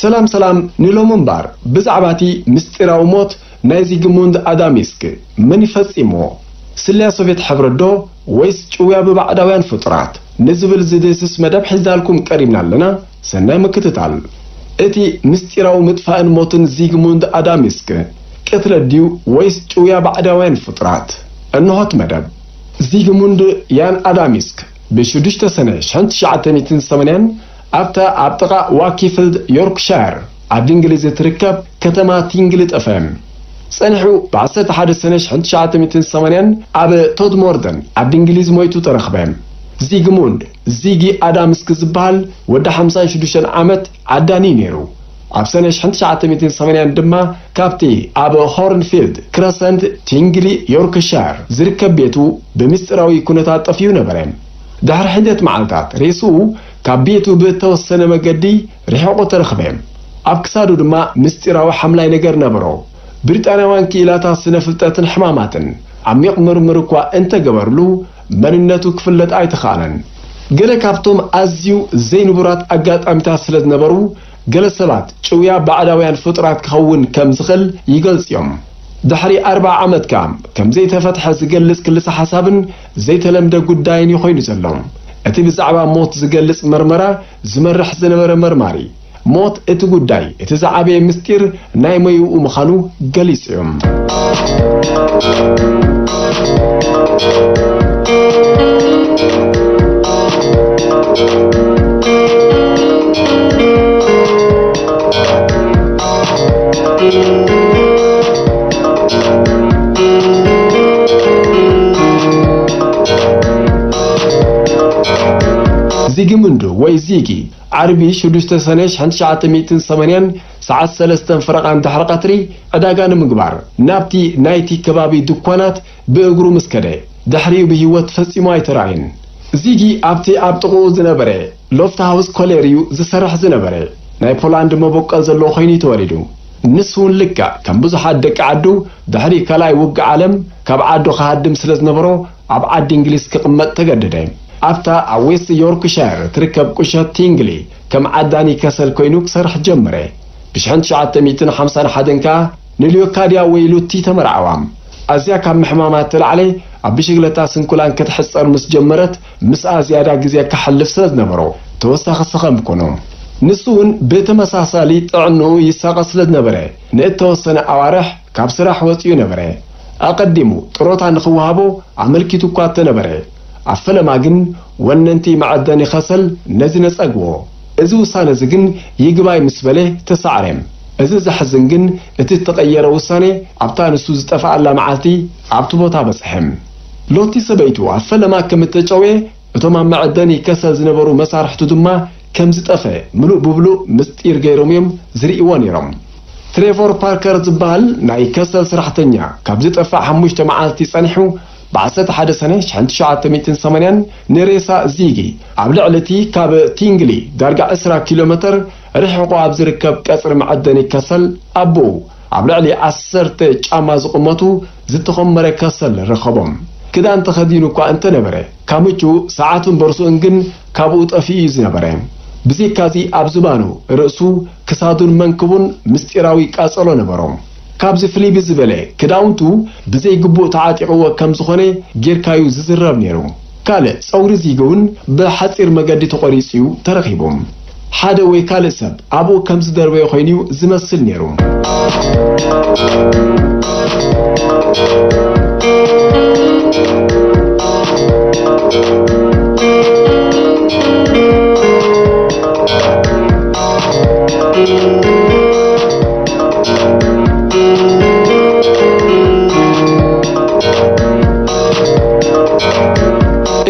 ሰላም ሰላም፣ ንሎሚ እምበር ብዛዕባ እቲ ምስጢራዊ ሞት ናይ ዚግሙንድ ኣዳሚስክ፣ መን ይፈጺምዎ? ስለያ ሶቬት ሕብረት ዶ ወይስ ጭውያ ብባዕዳውያን ፍጡራት? ንዝብል ዝድህስስ መደብ ሒዝናልኩም ቀሪብና ኣለና። ሰናይ ምክትታል። እቲ ምስጢራዊ ምጥፋእን ሞትን ዚግሙንድ ኣዳሚስክ፣ ቅትለት ድዩ ወይስ ጭውያ ባዕዳውያን ፍጡራት? እንሆ እቲ መደብ። ዚግሙንድ ያን ኣዳሚስክ፣ ብ ሽዱሽተ ሰነ ሽሕን ትሽዓተ ሚእትን ሰማንያን ኣብታ ኣብ ጥቓ ዋኪፍልድ ዮርክሻየር ዓዲ እንግሊዝ እትርከብ ከተማ ቲንግሊ ጠፍአ። ጸኒሑ ብ ዓሰርተ ሓደ ሰነ ሽሕን ትሽዓተ ሚእትን ሰማንያን ኣብ ቶድሞርደን ዓዲ እንግሊዝ ሞይቱ ተረኽበ። ዚግሙንድ ዚጊ ኣዳምስክ ዝበሃል ወዲ ሓምሳን ሽዱሽተን ዓመት ዓዳኒ ነይሩ። ኣብ ሰነ ሽሕን ትሽዓተ ሚእትን ሰማንያን ድማ ካብቲ ኣብ ሆርንፊልድ ክረሰንት ቲንግሊ ዮርክሻየር ዝርከብ ቤቱ ብምስጢራዊ ኩነታት ጠፊኡ ነበረ። ድሕሪ ሒደት መዓልታት ሬስኡ ካብ ቤቱ ብእተወሰነ መገዲ ርሒቑ ተረኽበ። ኣብ ክሳዱ ድማ ምስጢራዊ ሓምላይ ነገር ነበሮ። ብሪጣንያውያን ክኢላታት ስነ ፍልጠትን ሕማማትን ዓሚቕ ምርምር እኳ እንተገበርሉ፣ መንነቱ ክፍለጥ ኣይተኻእለን። ገለ ካብቶም ኣዝዩ ዘይንቡራት ኣጋጣሚታት ስለ ዝነበሩ፣ ገለ ሰባት ጭውያ ባዕዳውያን ፍጡራት ክኸውን ከም ዝኽእል ይገልጹ እዮም። ድሕሪ ኣርብዓ ዓመት ከኣ ከም ዘይተፈትሐ ዝገልጽ ክልሰ ሓሳብን ዘይተለምደ ጉዳይን እዩ ኮይኑ ዘሎ። እቲ ብዛዕባ ሞት ዝገልጽ መርመራ ዝመርሕ ዝነበረ መርማሪ፣ ሞት እቲ ጉዳይ እቲ ዝዓበየ ምስጢር ናይ ሞይኡ ምዃኑ ገሊጹ እዩ። ዚጊሙንዱ ወይ ዚጊ፣ ዓርቢ ሽዱሽተ ሰነ ሽሕን ትሽዓተ ሚእትን ሰማንያን ሰዓት ሰለስተን ፈረቓን ድሕሪ ቀትሪ ዕዳጋ ንምግባር ናብቲ ናይቲ ከባቢ ድኳናት ብእግሩ ምስ ከደ፣ ድሕሪኡ ብህይወት ፈጺሙ ኣይተራእየን። ዚጊ ኣብቲ ኣብ ጥቕኡ ዝነበረ ሎፍትሃውስ ኮሌር እዩ ዝሰርሕ ዝነበረ። ናይ ፖላንድ መበቆል ዘለዎ ኮይኑ እዩ ተወሊዱ። ንሱ እውን ልክዕ ከም ብዙሓት ደቂ ዓዱ ድሕሪ ካልኣይ ውግእ ዓለም ካብ ዓዱ ክሃድም ስለ ዝነበሮ ኣብ ዓዲ እንግሊዝ ክቕመጥ ተገደደ። ኣብታ ኣብ ዌስት ዮርክሻየር እትርከብ ቁሸት ቲንግሊ ከም ዓዳኒ ከሰል ኮይኑ ክሰርሕ ጀመረ። ብ ሽሕን ትሽዓተ ሚእትን ሓምሳን ሓደን ከኣ ንልዮካድያ ወይ ሉቲ ተመርዓዋ። ኣዝያ ካብ ምሕማማ እተላዕለ ኣብ ብሽግለታ ስንኩላን ክትሕጸር ምስ ጀመረት፣ ምስኣ ዝያዳ ግዜ ከሕልፍ ስለ ዝነበሮ፣ ተወሳኺ ሰኸም ኮኖ። ንሱ እውን ብተመሳሳሊ ጥዕንኡ ይሳቐ ስለ ዝነበረ፣ ንእተወሰነ ኣዋርሕ ካብ ስራሕ ወጺኡ ነበረ። ኣቐዲሙ ጥሮታ ንኽወሃቦ ኣመልኪቱ እኳ እተነበረ፣ ኣብ ፈለማ ግን ወነንቲ መዐደኒ ከሰል ነዚ ነጸግዎ። እዚ ውሳነ እዚ ግን ይግባይ ምስ በለ ተሳዕረ። እዚ ዘሕዝን ግን፣ እቲ እተቐየረ ውሳኔ ኣብታ ንሱ ዝጠፍኣላ መዓልቲ ኣብቲ ቦታ በጽሐ። ሎቲ ሰበይቱ ኣብ ፈለማ ከም እተጨውየ፣ እቶም ኣብ መዐደኒ ከሰል ዝነበሩ መሳርሕቱ ድማ ከም ዝጠፍአ ምሉእ ብምሉእ ምስጢር ገይሮም እዮም ዝርእይዎ ነይሮም። ትሬቮር ፓርከር ዝበሃል ናይ ከሰል ሰራሕተኛ ካብ ዝጠፍእ ሓሙሽተ መዓልቲ ጸኒሑ፣ ብ ዓሰርተ ሓደ ሰነ ሽሕን ትሽዓተ ሚእትን ሰማንያን ንሬሳ ዚጊ ኣብ ልዕሊ እቲ ካብ ቲንግሊ ዳርጋ ዕስራ ኪሎ ሜተር ርሒቑ ኣብ ዝርከብ ቀጽሪ መዐደኒ ከሰል ኣቦኡ ኣብ ልዕሊ ዓሰርተ ጫማ ዝቕመቱ ዝተኾመረ ከሰል ረኸቦም። ክዳን ተኸዲኑ እኳ እንተነበረ፣ ካምቹ ሰዓቱን ቦርሱኡን ግን ካብኡ ጠፊኡ እዩ ዝነበረ። ብዘይካዚ ኣብ ዝባኑ፣ ርእሱ፣ ክሳዱን መንክቡን ምስጢራዊ ቃጸሎ ነበሮ። ካብዚ ፍልይ ብዝበለ፣ ክዳውንቱ ብዘይግቡእ ተዓጢቕዎ ከም ዝኾነ ጌርካዩ ዝዝረብ ነይሩ። ካልእ ጸጉሪ ዚጊ እውን ብሓጺር መገዲ ተቖሪጹ እዩ ተረኺቡ። ሓደ ወይ ካልእ ሰብ ኣብኡ ከም ዝደርበዮ ኮይኑ እዩ ዝመስል ነይሩ።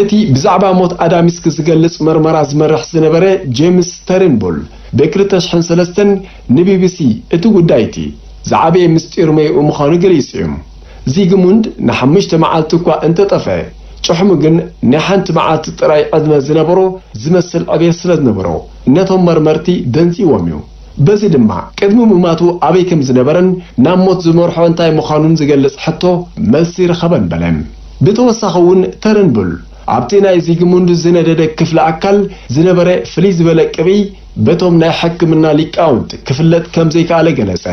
እቲ ብዛዕባ ሞት ኣዳም ስሚዝ ዝገልጽ መርመራ ዝመርሕ ዝነበረ ጄምስ ተርንቡል፣ ብ ክልተ ሽሕን ሰለስተን ንቢቢሲ እቲ ጉዳይ እቲ ዝዓበየ ምስጢር ሞይኡ ምዃኑ ገሊጹ እዩ። ዚግሙንድ ንሓሙሽተ መዓልቲ እኳ እንተጠፍአ፣ ጭሕሙ ግን ናይ ሓንቲ መዓልቲ ጥራይ ዕድመ ዝነበሮ ዝመስል ዕብየት ስለ ዝነበሮ፣ ነቶም መርመርቲ ደንጺዎም እዩ። በዚ ድማ፣ ቅድሚ ምማቱ ኣበይ ከም ዝነበረን ናብ ሞት ዝመርሖ እንታይ ምዃኑን ዝገልጽ ሕቶ መልሲ ረኸበን በለ። ብተወሳኺ እውን፣ ተርንቡል ኣብቲ ናይ ዚግሙንድ ዝነደደ ክፍሊ ኣካል ዝነበረ ፍልይ ዝበለ ቅብኢ በቶም ናይ ሕክምና ሊቃውንት ክፍለጥ ከም ዘይከኣለ ገለጸ።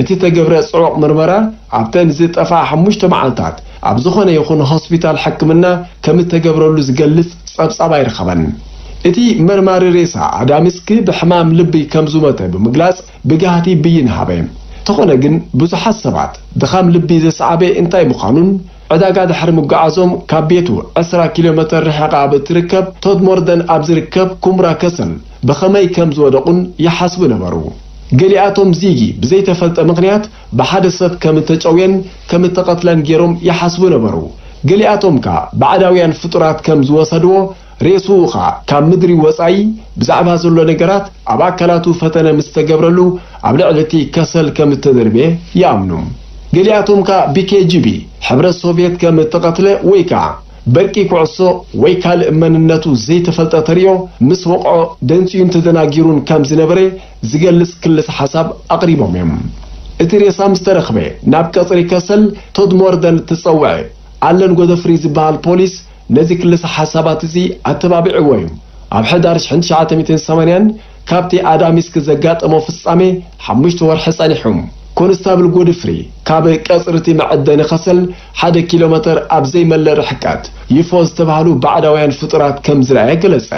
እቲ ተገብረ ጽዑቕ ምርመራ ኣብተን ዝጠፍኣ ሓሙሽተ መዓልታት ኣብ ዝኾነ ይኹን ሆስፒታል ሕክምና ከም እተገብረሉ ዝገልጽ ጸብጻብ ኣይረኸበን። እቲ መርማሪ ሬሳ ኣዳምስክ ብሕማም ልቢ ከም ዝሞተ ብምግላጽ ብጋህዲ ብይን ሃበ። እንተኾነ ግን ብዙሓት ሰባት ድኻም ልቢ ዘስዓበ እንታይ ምዃኑን ዕዳጋ ድሕሪ ምጉዓዞም ካብ ቤቱ ዕስራ ኪሎ ሜተር ርሒቓ ኣብ እትርከብ ቶድሞርደን ኣብ ዝርከብ ኩምራ ከሰል ብኸመይ ከም ዝወደቑን ይሓስቡ ነበሩ። ገሊኣቶም ዚጊ ብዘይተፈልጠ ምኽንያት ብሓደ ሰብ ከም እተጨውየን ከም እተቐትለን ገይሮም ይሓስቡ ነበሩ። ገሊኣቶም ከኣ ባዕዳውያን ፍጡራት ከም ዝወሰድዎ፣ ሬስኡ ኸኣ ካብ ምድሪ ወጻኢ ብዛዕባ ዘሎ ነገራት ኣብ ኣካላቱ ፈተነ ምስ ተገብረሉ ኣብ ልዕሊ እቲ ከሰል ከም እተደርብየ ይኣምኑ። ገሊኣቶም ከኣ ብ ኬ ጂ ቢ ሕብረት ሶቭየት ከም እተቐትለ ወይ ከኣ በርቂ ኩዕሶ ወይ ካልእ መንነቱ ዘይተፈልጠ ተርእዮ ምስ ወቕዖ ደንጽዩን ተደናጊሩን ከም ዝነበረ ዝገልጽ ክልስ ሓሳብ ኣቕሪቦም እዮም። እቲ ሬሳ ምስ ተረኽበ ናብ ቀጽሪ ከሰል ቶድሞርደን እትጸውዐ ኣለን ጎደፍሪ ዝበሃል ፖሊስ ነዚ ክልስ ሓሳባት እዚ ኣተባቢዕዎ እዩ። ኣብ ሕዳር ሽሕን ትሽዓተ ሚእትን ሰማንያን ካብቲ ኣዳሚስክ ዘጋጠሞ ፍጻሜ ሓሙሽተ ወርሒ ጸኒሑ። ኮንስታብል ጎድፍሪ ካብ ቀጽሪ እቲ መዐደኒ ከሰል ሓደ ኪሎ ሜተር ኣብ ዘይመለ ርሕቀት ዩፎ ዝተባህሉ ባዕዳውያን ፍጡራት ከም ዝረኣየ ገለጸ።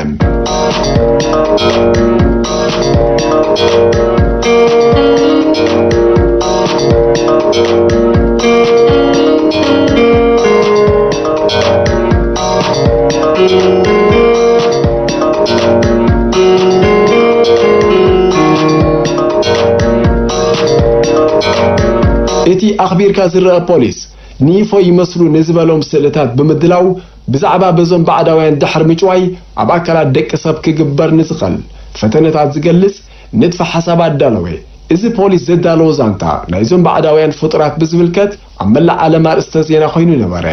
እቲ ኣኽቢርካ ዝረአ ፖሊስ፣ ንይፎ ይመስሉ ንዝበሎም ስእልታት ብምድላው፣ ብዛዕባ በዞም ባዕዳውያን ድሕሪ ምጭዋይ ኣብ ኣካላት ደቂ ሰብ ክግበር ንዝኽእል ፈተነታት ዝገልጽ ንድፈ ሓሳብ ኣዳለወ። እዚ ፖሊስ ዘዳለዎ ዛንታ ናይዞም ባዕዳውያን ፍጡራት ብዝምልከት ኣብ መላእ ዓለም ኣርእስተ ዜና ኮይኑ ነበረ።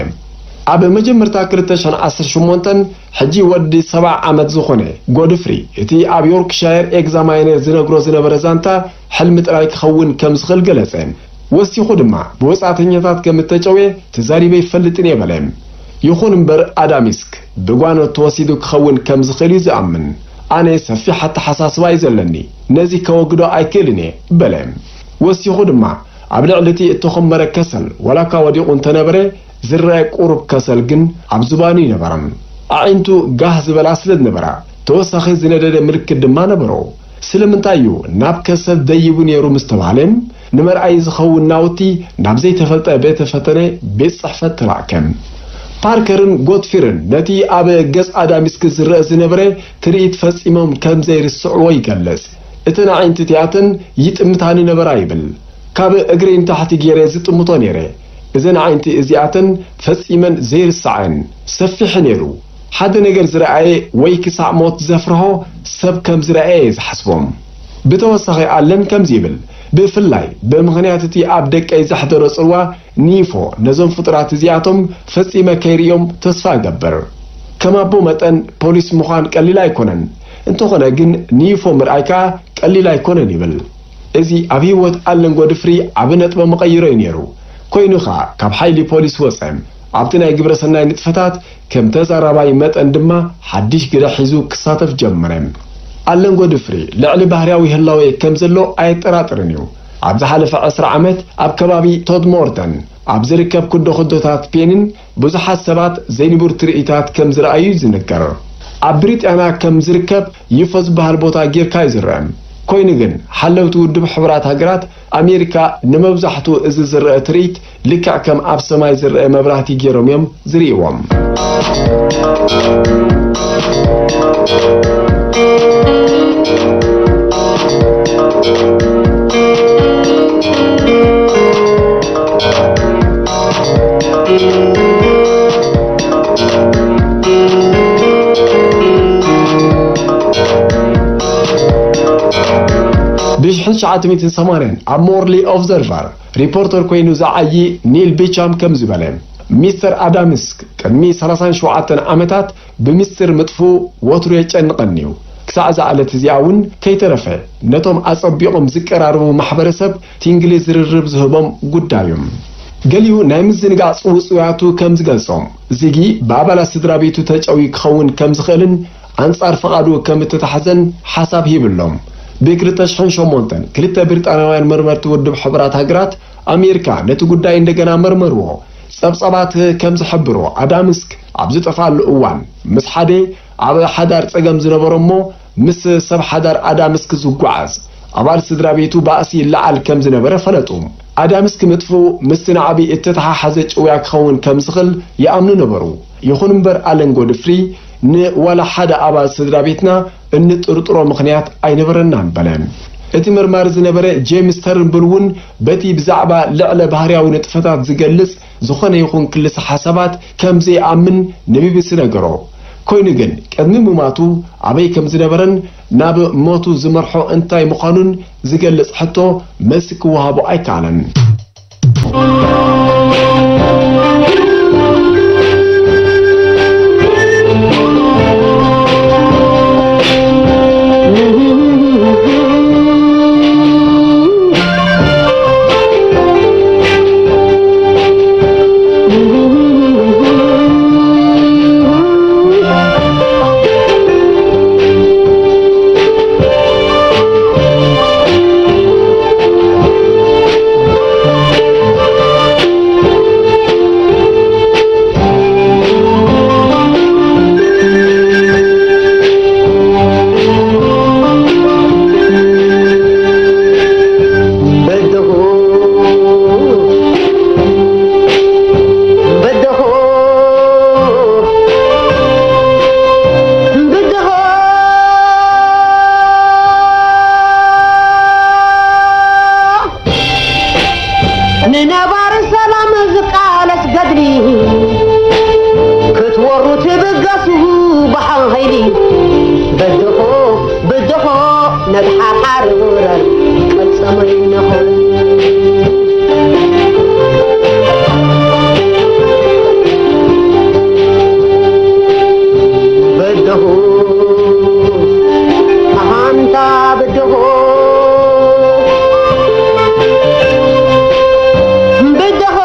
ኣብ መጀመርታ ክልተ ሽሕን ዓሰርተ ሸሞንተን፣ ሕጂ ወዲ ሰብዓ ዓመት ዝኾነ ጎድፍሪ፣ እቲ ኣብ ዮርክሻየር ኤግዛማይነር ዝነግሮ ዝነበረ ዛንታ ሕልሚ ጥራይ ክኸውን ከም ዝኽእል ገለጸ። ወሲኹ ድማ፣ ብወጻእተኛታት ከም እተጨውየ ተዛሪበ ኣይፈልጥን እየ በለ። ይኹን እምበር፣ ኣዳሚስክ ብጓኖት ተወሲዱ ክኸውን ከም ዝኽእል እዩ ዝኣምን። ኣነ ሰፊሕ ኣተሓሳስባ እዩ ዘለኒ፣ ነዚ ከወግዶ ኣይክእልን እየ በለ። ወሲኹ ድማ፣ ኣብ ልዕሊ እቲ እተኾመረ ከሰል ዋላ እኳ ወዲቑ እንተነበረ፣ ዝረአ ቁሩብ ከሰል ግን ኣብ ዝባኑ ይነበረ። ኣዒንቱ ጋህ ዝበላ ስለ ዝነበራ፣ ተወሳኺ ዝነደደ ምልክት ድማ ነበሮ። ስለምንታይ እዩ ናብ ከሰል ደይቡ ነይሩ ምስ ተባህለ፣ ንመርኣዪ ዝኸውን ናውቲ ናብ ዘይተፈልጠ ቤተ ፈተነ ቤት ጽሕፈት ተላእከ። ፓርከርን ጎትፊርን ነቲ ኣብ ገጽ ኣዳሚስክ ዝረአ ዝነበረ ትርኢት ፈጺሞም ከም ዘይርስዕዎ ይገልጽ። እተን ኣዒንቲ እቲኣተን ይጥምታኒ ነበራ ይብል። ካብ እግረይ ንታሕቲ ገይረ ዝጥምቶ ነይረ። እዘን ኣዒንቲ እዚኣተን ፈጺመን ዘይርሳዓን ሰፊሕ ነይሩ። ሓደ ነገር ዝረኣየ ወይ ክሳዕ ሞት ዘፍርሆ ሰብ ከም ዝረኣየ እየ ዝሓስቦ። ብተወሳኺ ኣለን ከምዚ ይብል፣ ብፍላይ ብምኽንያት እቲ ኣብ ደቀይ ዘሕደሮ ጽልዋ ኒፎ፣ ነዞም ፍጡራት እዚኣቶም ፈጺመ ከይርእዮም ተስፋ እገብር። ከም ኣቦ መጠን ፖሊስ ምዃን ቀሊል ኣይኮነን። እንተኾነ ግን ኒፎ ምርኣይ ከኣ ቀሊል ኣይኮነን ይብል። እዚ ኣብ ህይወት ኣለን ጎድፍሪ ዓቢ ነጥበ መቐይሮ እዩ ነይሩ። ኮይኑ ኸኣ ካብ ሓይሊ ፖሊስ ወጸ። ኣብቲ ናይ ግብረ ሰናይ ንጥፈታት ከም ተዛራባይ መጠን ድማ ሓድሽ ግደ ሒዙ ክሳተፍ ጀመረ። ኣለን ጎድፍሪ ልዕሊ ባህርያዊ ህላዌ ከም ዘሎ ኣየጠራጥርን እዩ። ኣብ ዝሓለፈ ዕስራ ዓመት ኣብ ከባቢ ቶድሞርተን ኣብ ዝርከብ ኩዶ ኩዶታት ፔንን ብዙሓት ሰባት ዘይንቡር ትርኢታት ከም ዝረኣዩ እዩ ዝንገር። ኣብ ብሪጣንያ ከም ዝርከብ ዩፎ ዝበሃል ቦታ ጌርካ እዩ ዝረአ። ኮይኑ ግን ሓለውቲ ውድብ ሕቡራት ሃገራት ኣሜሪካ ንመብዛሕትኡ እዚ ዝረአ ትርኢት ልክዕ ከም ኣብ ሰማይ ዝረአ መብራህቲ ገይሮም እዮም ዝርእይዎም። ብ ሽሕን ትሽዓተ ሚእትን ሰማንያን ኣብ ሞርሊ ኦብዘርቨር ሪፖርተር ኮይኑ ዝዓዪ ኒል ቢቻም ከምዚ በለ፣ ሚስተር ኣዳምስክ ቅድሚ ሰላሳን ሸውዓተን ዓመታት ብምስጢር ምጥፍኡ ወትሩ የጨንቐኒ እዩ። ክሳዕ እዛ ዕለት እዚኣ እውን ከይተረፈ ነቶም ኣጸቢቖም ዝቀራረቡ ማሕበረሰብ ቲንግሊ ዝርርብ ዝህቦም ጉዳይ እዩ። ገሊኡ ናይ ምዝንጋዕ ጽውጽውያቱ ከም ዝገልጾ፣ ዚጊ ብኣባላት ስድራ ቤቱ ተጨውዩ ክኸውን ከም ዝኽእልን ኣንጻር ፍቓዱ ከም እተታሕዘን ሓሳብ ሂብሎም። ብ ክልተ ሽሕን ሸሞንተን ክልተ ብሪጣንያውያን መርመርቲ ውድብ ሕቡራት ሃገራት ኣሜሪካ ነቲ ጉዳይ እንደገና መርመርዎ። ጸብጻባት ከም ዝሕብሮ ኣዳምስክ ኣብ ዝጠፍኣሉ እዋን ምስ ሓደ ኣብ ሓዳር ጸገም ዝነበሮ እሞ ምስ ሰብ ሓዳር ኣዳምስክ ዝጓዓዝ ኣባል ስድራ ቤቱ ባእሲ ይለዓል ከም ዝነበረ ፈለጡ። ኣዳምስክ ምጥፍኡ ምስቲ ናዕቢ እተተሓሓዘ ጭውያ ክኸውን ከም ዝኽእል ይኣምኑ ነበሩ። ይኹን እምበር ኣለን ጎድፍሪ ንዋላ ሓደ ኣባል ስድራ ቤትና እንጥርጥሮ ምኽንያት ኣይነበረናን በለ። እቲ መርማሪ ዝነበረ ጄምስ ተርንብል እውን በቲ ብዛዕባ ልዕለ ባህርያዊ ንጥፈታት ዝገልጽ ዝኾነ ይኹን ክልሰ ሓሳባት ከም ዘይኣምን ንቢቢሲ ነገሮ። ኮይኑ ግን ቅድሚ ምማቱ ኣበይ ከም ዝነበረን ናብ ሞቱ ዝመርሖ እንታይ ምዃኑን ዝገልጽ ሕቶ መልሲ ክወሃቦ ኣይከኣለን። ንነባሪ ሰላም ዝቃለስ ገድሊ ክትወሩ ትብገሱ ብሓይሊ። በድኾ ብድኾ ነድሓሓር ውረር ቅልጽመይ ነኾ። በድኾ ኣሃንታ በድኾ በድኾ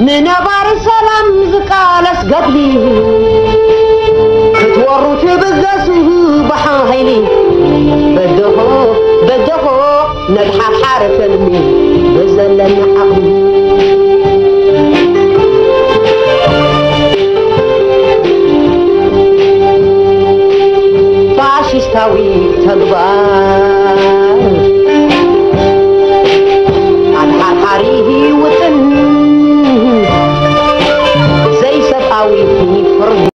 ንነባሪ ሰላም ዝቃለስ ገድሊ